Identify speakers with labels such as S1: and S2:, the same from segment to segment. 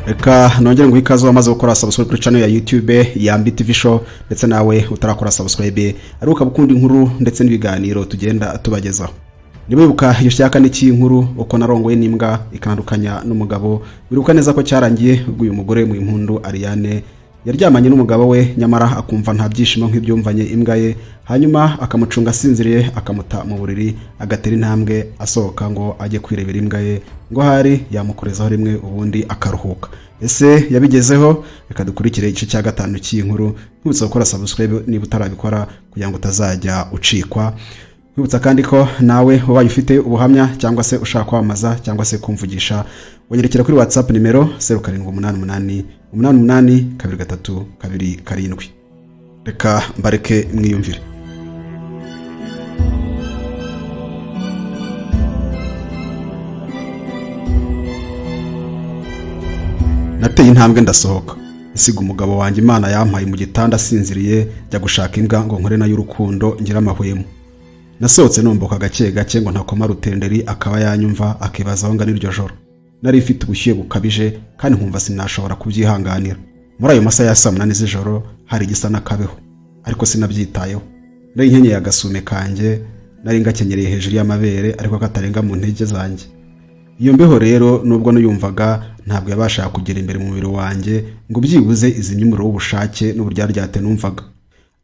S1: Reka nongere nguhe ikaze wamaze gukora subscribe kuri channel ya YouTube ya Mbi TV Show, ndetse nawe utarakora subscribe ariko ukaba ukunda inkuru ndetse n'ibiganiro tugenda tubagezaho. Niba wibuka iyo shyaka n'icy'inkuru uko narongoye n'imbwa ikandukanya n'umugabo, wibuka neza ko cyarangiye ubwo uyu mugore mu impundu Ariane yaryamanye n'umugabo we, nyamara akumva nta byishimo nk'ibyumvanye imbwa ye, hanyuma akamucunga asinziriye, akamuta mu buriri, agatera intambwe asohoka ngo ajye kwirebera imbwa ye, ngo ahari yamukorezaho rimwe ubundi akaruhuka. Ese yabigezeho? Reka dukurikire igice cya gatanu cy'iyi nkuru. Nkwibutsa gukora subscribe niba utarabikora kugira ngo utazajya ucikwa. Nkwibutsa kandi ko nawe ubaye ufite ubuhamya cyangwa se ushaka kwamamaza cyangwa se kumvugisha, wanyerekera kuri WhatsApp nimero 0788 88 23 27. Reka mbareke mwiyumvire. Nateye intambwe ndasohoka, nsiga umugabo wanjye Imana yampaye mu gitanda asinziriye, njya gushaka imbwa ngo nkore nayo urukundo ngira amahwemo. Nasohotse numbuka gake gake ngo ntakoma rutenderi akaba yanyumva akibaza aho ngana iryo joro. Nari mfite ubushyuhe bukabije kandi nkumva sinashobora kubyihanganira. Muri ayo masaha ya saa 8 z'ijoro hari igisa n'akabeho, ariko sinabyitayeho. Nari nkenyeye agasume kanjye, nari ngakenyereye hejuru y'amabere ariko katarenga mu ntege zanjye. Iyo mbeho rero nubwo nuyumvaga ntabwo yabashaga kugera imbere mu mubiri wanjye ngo byibuze izimye umuriro w'ubushake n'uburyaryate numvaga.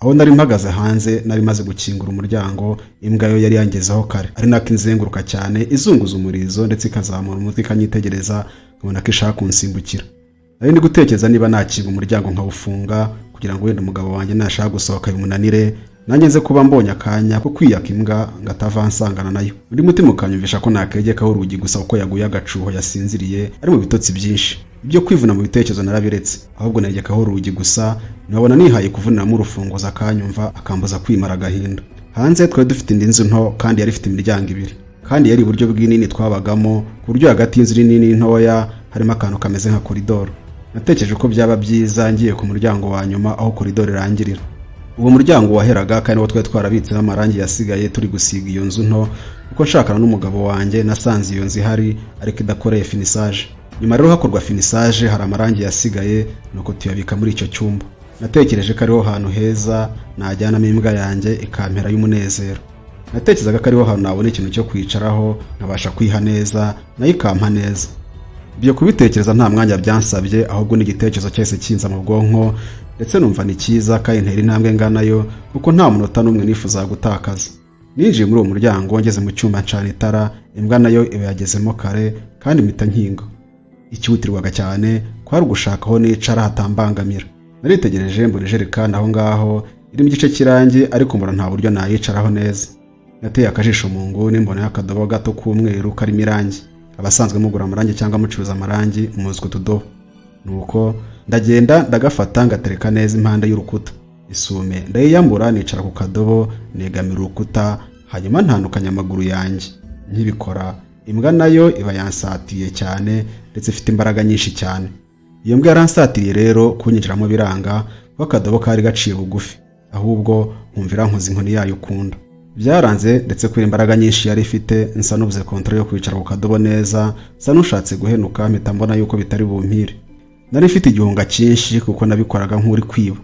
S1: Aho nari mpagaze hanze nari maze gukingura umuryango, imbwa yo yari yangezeho kare, ari nako inzenguruka cyane izunguza umurizo ndetse ikazamura umutwe ikanyitegereza, nkabona ko ishaka kunsimbukira. Nari ndi gutekereza niba nakinga umuryango nkawufunga kugira ngo wenda umugabo wanjye nashaka gusohoka bimunanire, nanjye nze kuba mbonye akanya ko kwiyaka imbwa ngo atava ansangana nayo. Undi mutima ukanyumvisha ko nakegekaho urugi gusa kuko yaguye agacuho yasinziriye ari mu bitotsi byinshi. Ibyo kwivuna mu bitekerezo narabiretse, ahubwo negekaho urugi gusa, nabona nihaye kuvuniramo urufunguzo akanyumva akambuza kwimara agahinda. Hanze twari dufite indi nzu nto kandi yari ifite imiryango ibiri, kandi yari iburyo bw'inini twabagamo, ku buryo hagati y'inzu nini n'intoya harimo akantu kameze nka koridoro. Natekereje ko byaba byiza ngiye ku muryango wa nyuma aho koridoro irangirira. Uwo muryango waheraga kandi niwo twari twarabitsemo amarangi yasigaye turi gusiga iyo nzu nto, kuko nshakana n'umugabo wanjye nasanze iyo nzu ihari ariko idakoreye finissage. Nyuma rero hakorwa finissage hari amarangi yasigaye, nuko tuyabika muri icyo cyumba. Natekereje ko ariho hantu heza najyanamo imbwa yanjye ikampera y'umunezero. Natekerezaga ko ariho hantu nabona ikintu cyo kwicaraho nkabasha kwiha neza nayo ikampa neza. Ibyo kubitekereza nta mwanya byansabye, ahubwo n'igitekerezo cyahise kinza mu bwonko, ndetse numva ni cyiza kandi ntera intambwe nganayo kuko nta munota n'umwe nifuzaga gutakaza. Ninjiye muri uwo muryango ngeze mu cyumba ncana itara, imbwa nayo iba yagezemo kare kandi mpita nkinga. Ikihutirwaga cyane kwari ugushaka aho nicara hatambangamira. Naritegereje mbona ijerekani aho ngaho irimo igice cy'irangi, ariko mbona nta buryo nayicaraho neza. Nateye akajisho mu nguni mbona akadobo gato k'umweru karimo irangi. Abasanzwe mugura amarangi cyangwa mucuruza amarangi muzi utudobo. Nuko ndagenda ndagafata ngatereka neza impande y'urukuta. Isume ndayiyambura nicara ku kadobo negamira urukuta, hanyuma ntandukanya amaguru yanjye. Nkibikora imbwa nayo iba yansatiye cyane ndetse ifite imbaraga nyinshi cyane. Iyo mbwa yaransatiriye rero kunyinjiramo biranga kuko akadobo kari gaciye bugufi, ahubwo nkumvira nkoze inkoni yayo ukunda. Byaranze ndetse kubera imbaraga nyinshi yari ifite nsa n'ubuze control yo kwicara ku kadobo neza, nsa n'ushatse guhenuka mpita mbona yuko bitari bumpire. Nari mfite igihunga cyinshi kuko nabikoraga nk'uri kwiba.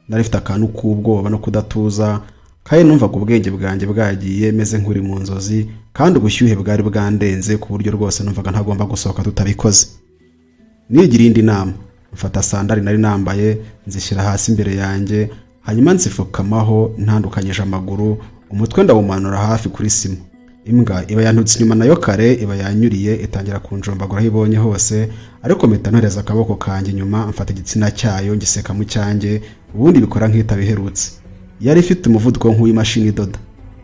S1: Nari mfite akantu k'ubwoba no kudatuza, kandi numvaga ubwenge bwanjye bwagiye meze nk'uri mu nzozi, kandi ubushyuhe bwari bwandenze ku buryo rwose numvaga ntagomba gusohoka tutabikoze. Nigira indi nama, mfata sandali nari nambaye nzishyira hasi imbere yanjye, hanyuma nzifukamaho ntandukanyije amaguru, umutwe ndawumanura hafi kuri sima. Imbwa iba yantutse inyuma nayo kare iba yanyuriye itangira kunjombagura aho ibonye hose, ariko mpita ntoreza akaboko kanjye inyuma mfata igitsina cyayo ngiseka mu cyanjye, ubundi bikora nk'itabiherutse. Yari ifite umuvuduko nk'uw'imashini idoda.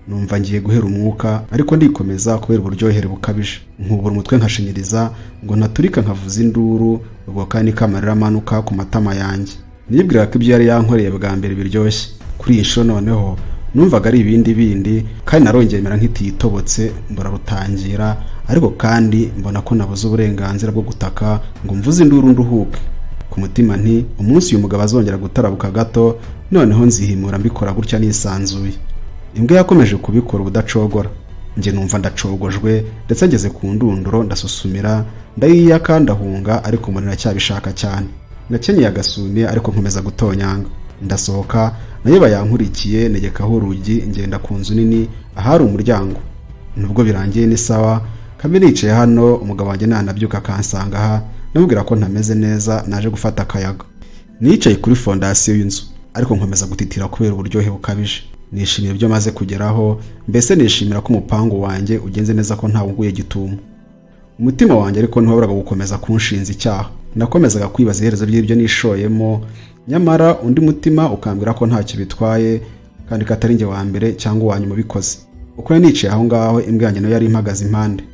S1: Numva ngiye guhera umwuka ariko ndikomeza kubera uburyohere bukabije. Nkubura umutwe nkashinyiriza ngo ntaturika nkavuza induru, ubwo kandi kamarira amanuka ku matama yanjye. Nibwiraga ko ibyo yari yankoreye bwa mbere biryoshye. Kuri iyi nshuro noneho numvaga ari ibindi bindi, kandi narongeye mera nk'itiyitobotse mbura rutangira, ariko kandi mbona ko nabuze uburenganzira bwo gutaka ngo mvuze induru nduhuke. Ku mutima nti umunsi uyu mugabo azongera gutarabuka gato, noneho nzihimura mbikora gutya nisanzuye. Imbwa yakomeje kubikora ubudacogora. Njye numva ndacogojwe, ndetse ngeze ku ndunduro ndasusumira, ndayiyaka ndahunga, ariko mbona iracyabishaka cyane. Nakenyeye agasume ariko nkomeza gutonyanga. Ndasohoka, nayo bayankurikiye, negekaho urugi, ngenda ku nzu nini ahari umuryango. Nubwo birangiye ni sawa, kambe nicaye hano, umugabo wanjye nanabyuka akansanga aha, ndamubwira ko ntameze neza, naje gufata akayaga. Nicaye kuri fondasiyo y'inzu, ariko nkomeza gutitira kubera uburyohe bukabije. Nishimira ibyo maze kugeraho, mbese nishimira ko umupangu wanjye ugenze neza, ko ntawe unguye gitumo. Umutima wanjye ariko ntiwaburaga gukomeza kunshinza icyaha. Nakomezaga kwibaza iherezo ry'ibyo nishoyemo, nyamara undi mutima ukambwira ko ntacyo bitwaye, kandi ko atari njye wa mbere cyangwa uwa nyuma ubikoze. Uko nicaye aho ngaho, imbwa yanjye nayo yari impagaze impande,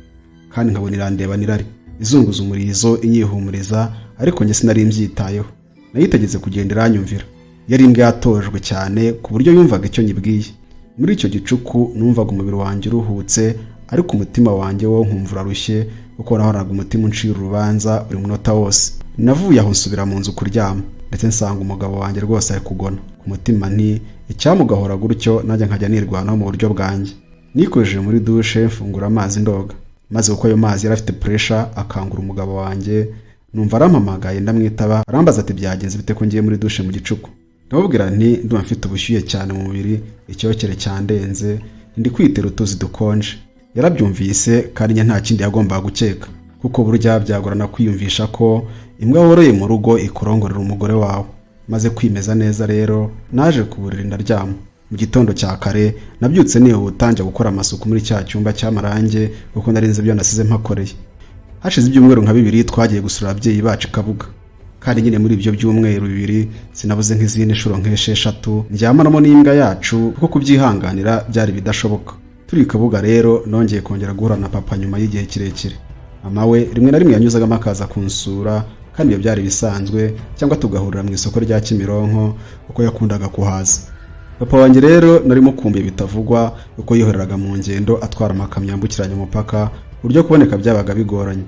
S1: kandi nkabona irandeba nirari, izunguza umurizo inyihumuriza, ariko njye sinari mbyitayeho. Nayitegetse kugenda iranyumvira. Yari imbwa yatojwe cyane ku buryo yumvaga icyo nyibwiye. Muri icyo gicuku numvaga umubiri wanjye uruhutse, ariko umutima wanjye wo nkumva urarushye, kuko nahoraga umutima uncira urubanza buri munota wose. Navuye aho nsubira mu nzu kuryama, ndetse nsanga umugabo wanjye rwose ari kugona. Ku mutima nti icyamugahora gutyo, nanjye nkajya nirwanaho mu buryo bwanjye. Nikojeje muri dushe mfungura amazi ndoga, maze kuko ayo mazi yari afite pressure akangura umugabo wanjye, numva arampamagaye ndamwitaba, arambaza ati byagenze bite ko ngiye muri dushe mu gicuku? Ndamubwira nti ndumva mfite ubushyuhe cyane mu mubiri, icyokere cyandenze, ndi kwitera utuzi dukonje. Yarabyumvise kandi njye nta kindi yagombaga gukeka, kuko burya byagorana kwiyumvisha ko imbwa woroye mu rugo ikurongorera umugore wawe. Maze kwimeza neza rero, naje ku buriri ndaryama. Mu gitondo cya kare nabyutse nihuta njya gukora amasuku muri cya cyumba cy'amarange, kuko nari nzi ibyo nasize mpakoreye. Hashize ibyumweru nka 2 twagiye gusura ababyeyi bacu i Kabuga, kandi nyine muri ibyo byumweru 2 sinabuze nk'izindi nshuro nk'esheshatu ndyamanamo n'imbwa yacu, kuko kubyihanganira byari bidashoboka. Turi i Kabuga rero nongeye kongera guhura na papa nyuma y'igihe kirekire. Mama we rimwe na rimwe yanyuzagamo akaza kunsura, kandi ibyo byari bisanzwe, cyangwa tugahurira mu isoko rya Kimironko kuko yakundaga kuhaza. Papa wanjye rero nari mukumbuye bitavugwa, kuko yihoreraga mu ngendo atwara amakamyo yambukiranya umupaka, uburyo kuboneka byabaga bigoranye.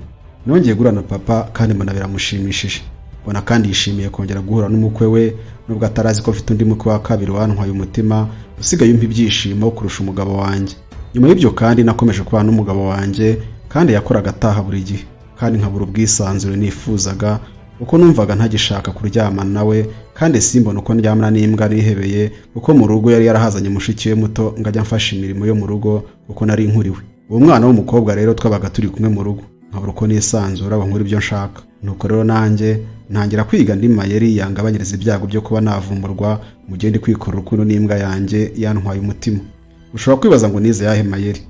S1: Nongeye guhura na papa kandi mbona biramushimishije. Mbona kandi yishimiye kongera guhura n'umukwe we, nubwo atarazi ko mfite undi mukwe wa kabiri wantwaye umutima, usigaye umpa ibyishimo kurusha umugabo wanjye. Nyuma y'ibyo kandi nakomeje kubana n'umugabo wanjye, kandi yakoraga ataha buri gihe, kandi nkabura ubwisanzure nifuzaga, kuko numvaga ntagishaka kuryamana nawe, kandi simbona uko ndyamana n'imbwa nihebeye, kuko mu rugo yari yarahazanye mushiki we muto ngo ajye amfasha imirimo yo mu rugo, kuko nari nkuriwe. Uwo mwana w'umukobwa rero twabaga turi kumwe mu rugo, nkabura uko nisanzura ngo nkore ibyo nshaka. Nuko rero nanjye ntangira kwiga andi mayeri yangabanyiriza ibyago byo kuba navumburwa mu gihe ndi kwikora urukundo n'imbwa yanjye yantwaye umutima. Ushobora kwibaza ngo nize yahe mayeri?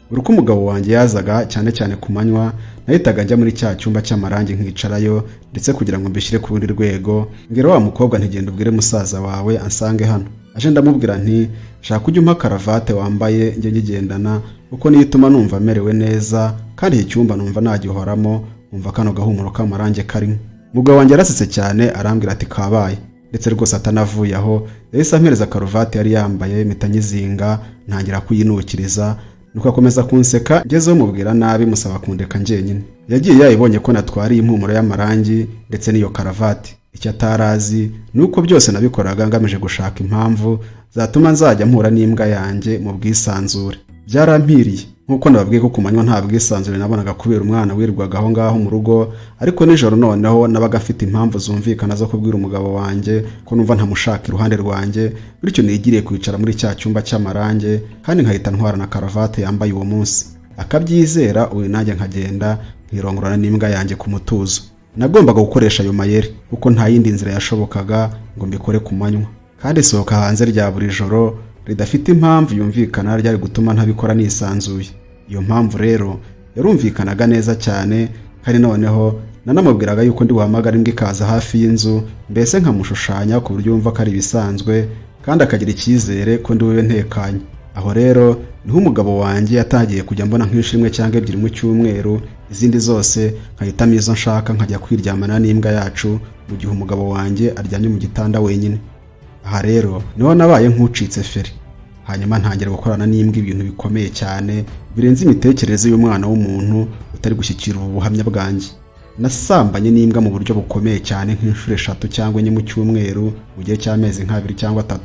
S1: Buri uko umugabo wanjye yazaga, cyane cyane ku manywa, nahitaga njya muri cya cyumba cy'amarangi nkicarayo, ndetse kugira ngo mbishyire ku rundi rwego, mbwira wa mukobwa ntigenda ubwire musaza wawe ansange hano. Aje ndamubwira nti shaka ujye umpa karavate wambaye njye nyigendana, kuko niyo ituma numva merewe neza, kandi iki cyumba numva nagihoramo, numva kano gahumuro k'amarangi karimo. Umugabo wanjye yarasetse cyane arambwira ati kabaye, ndetse rwose atanavuye aho yahise ampereza karuvati yari yambaye, mpita nyizinga ntangira kuyinukiriza. Nuko akomeza kunseka, ngezeho mubwira nabi musaba kundeka njyenyine. Yagiye yayibonye ko natwariye impumuro y'amarangi ndetse n'iyo karavati. Icyo atarazi nuko byose nabikoraga ngamije gushaka impamvu zatuma nzajya mpura n'imbwa yanjye mu bwisanzure. Byarampiriye nkuko nababwiye ko ku manywa nta bwisanzure nabonaga kubera umwana wirirwaga aho ngaho mu rugo, ariko nijoro noneho nabaga mfite impamvu zumvikana zo kubwira umugabo wanjye ko numva ntamushaka iruhande rwanjye, bityo nigiriye kwicara muri cya cyumba cy'amarange, kandi nkahita ntwara na karavate yambaye uwo munsi, akabyizera. Uyu nanjye nkagenda nkirongorana n'imbwa yanjye ku mutuzo. Nagombaga gukoresha ayo mayeri kuko nta yindi nzira yashobokaga ngo mbikore ku manywa, kandi sohoka hanze rya buri joro ridafite impamvu yumvikana ryari gutuma ntabikora nisanzuye. Iyo mpamvu rero yarumvikanaga neza cyane, kandi noneho nanamubwiraga yuko ndi buhamagare imbwa ikaza hafi y'inzu, mbese nkamushushanya ku buryo yumva ko ari ibisanzwe, kandi akagira icyizere ko ndi bube ntekanye. Aho rero niho umugabo wanjye yatangiye kujya mbona nk'inshuro imwe cyangwa ebyiri mu cyumweru, izindi zose nkahitamo izo nshaka nkajya kwiryamana n'imbwa yacu mu gihe umugabo wanjye aryamye mu gitanda wenyine. Aha rero niho nabaye nk'ucitse feri, hanyuma ntangira gukorana n'imbwa ibintu bikomeye cyane birenze imitekerereze y'umwana w'umuntu utari gushyikira ubu buhamya bwanjye. Nasambanye n'imbwa mu buryo bukomeye cyane nk'inshuro 3 cyangwa 4 mu cyumweru mu gihe cy'amezi nk'abiri cyangwa 3,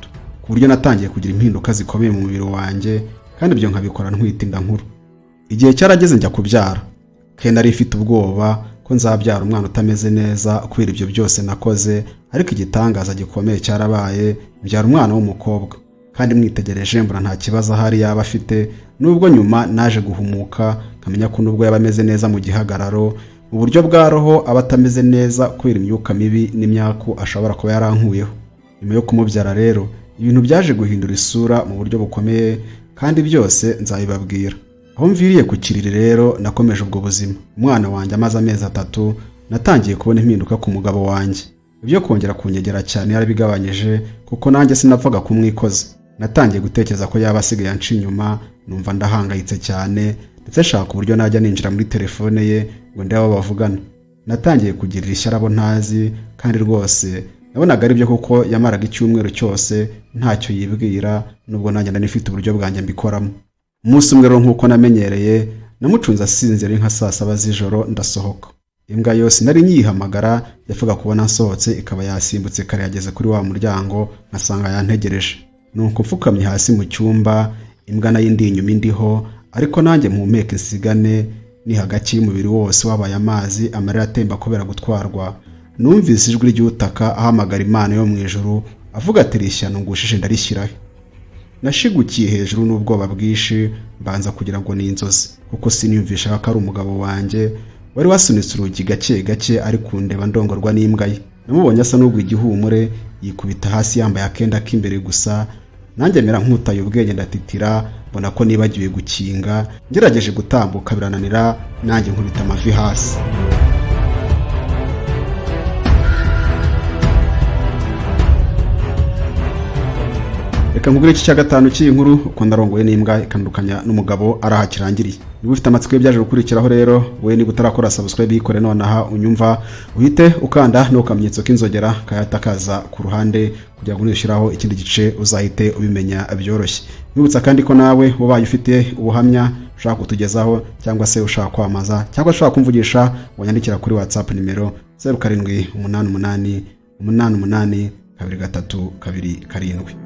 S1: ku buryo natangiye kugira impinduka zikomeye mu mubiri wanjye, kandi ibyo nkabikora ntwite inda nkuru. Igihe cyarageze njya kubyara. Ken nari ifite ubwoba ko nzabyara umwana utameze neza kubera ibyo byose nakoze, ariko igitangaza gikomeye cyarabaye, mbyara umwana w'umukobwa. Kandi mwitegereje mbona nta kibazo ahari yaba afite, nubwo nyuma naje guhumuka nkamenya ko nubwo yaba ameze neza mu gihagararo, mu buryo bwa roho aba atameze neza kubera imyuka mibi n'imyaku ashobora kuba yarankuyeho. Nyuma yo kumubyara rero, ibintu byaje guhindura isura mu buryo bukomeye, kandi byose nzabibabwira. Aho mviriye ku kiriri rero nakomeje ubwo buzima. Umwana wanjye amaze amezi 3, natangiye kubona impinduka ku mugabo wanjye. Ibyo kongera kunyegera cyane yarabigabanyije, kuko nanjye sinapfaga kumwikoza. Natangiye gutekereza ko yaba asigaye anca inyuma, numva ndahangayitse cyane, ndetse nshaka uburyo najya ninjira muri telefone ye ngo ndebe abo bavugana. Natangiye kugirira ishyari abo ntazi, kandi rwose nabonaga ari byo, kuko yamaraga icyumweru cyose ntacyo yibwira, nubwo nanjye nari mfite uburyo bwanjye mbikoramo. Umunsi umwe rero nk'uko namenyereye, namucunze asinziriye nka saa 7 z'ijoro ndasohoka. Imbwa yose nari nyihamagara, yapfaga kubona nsohotse ikaba yasimbutse kare yageze kuri wa muryango, nkasanga yantegereje. Nuko mfukamye hasi mu cyumba, imbwa nayo indi inyuma indiho, ariko nanjye mpumeka insigane, ni hagati y'umubiri wose wabaye amazi, amarira atemba kubera gutwarwa. Numvise ijwi ry'utaka ahamagara Imana yo mu ijuru, avuga ati rishyano ngushishe ndarishyirahe. Nashigukiye hejuru n'ubwoba bwinshi, mbanza kugira ngo ni inzozi, kuko siniyumvishaga ko ari umugabo wanjye wari wasunitse urugi gake gake ari kundeba ndongorwa n'imbwa ye. Namubonye asa n'ugwa igihumure, yikubita hasi yambaye akenda k'imbere gusa, nanjye mera nk'utaye ubwenge ndatitira, mbona ko nibagiwe gukinga, ngerageje gutambuka birananira, nanjye nkubita amavi hasi. Reka nkugure iki cya 5 cy'iyi nkuru, uko ndarongoye n'imbwa ikandukanya n'umugabo araha kirangiriye. Niba ufite amatsiko y'ibyaje gukurikiraho rero, we niba utarakora subscribe yikore nonaha unyumva, uhite ukanda no kamenyetso k'inzogera kayatakaza ku ruhande kugira ngo nushyiraho ikindi gice uzahite ubimenya byoroshye. Nibutsa kandi ko nawe ubaye ufite ubuhamya ushaka kutugezaho, cyangwa se ushaka kwamaza, cyangwa ushaka kumvugisha, wanyandikira kuri WhatsApp nimero 0788 88 23 27.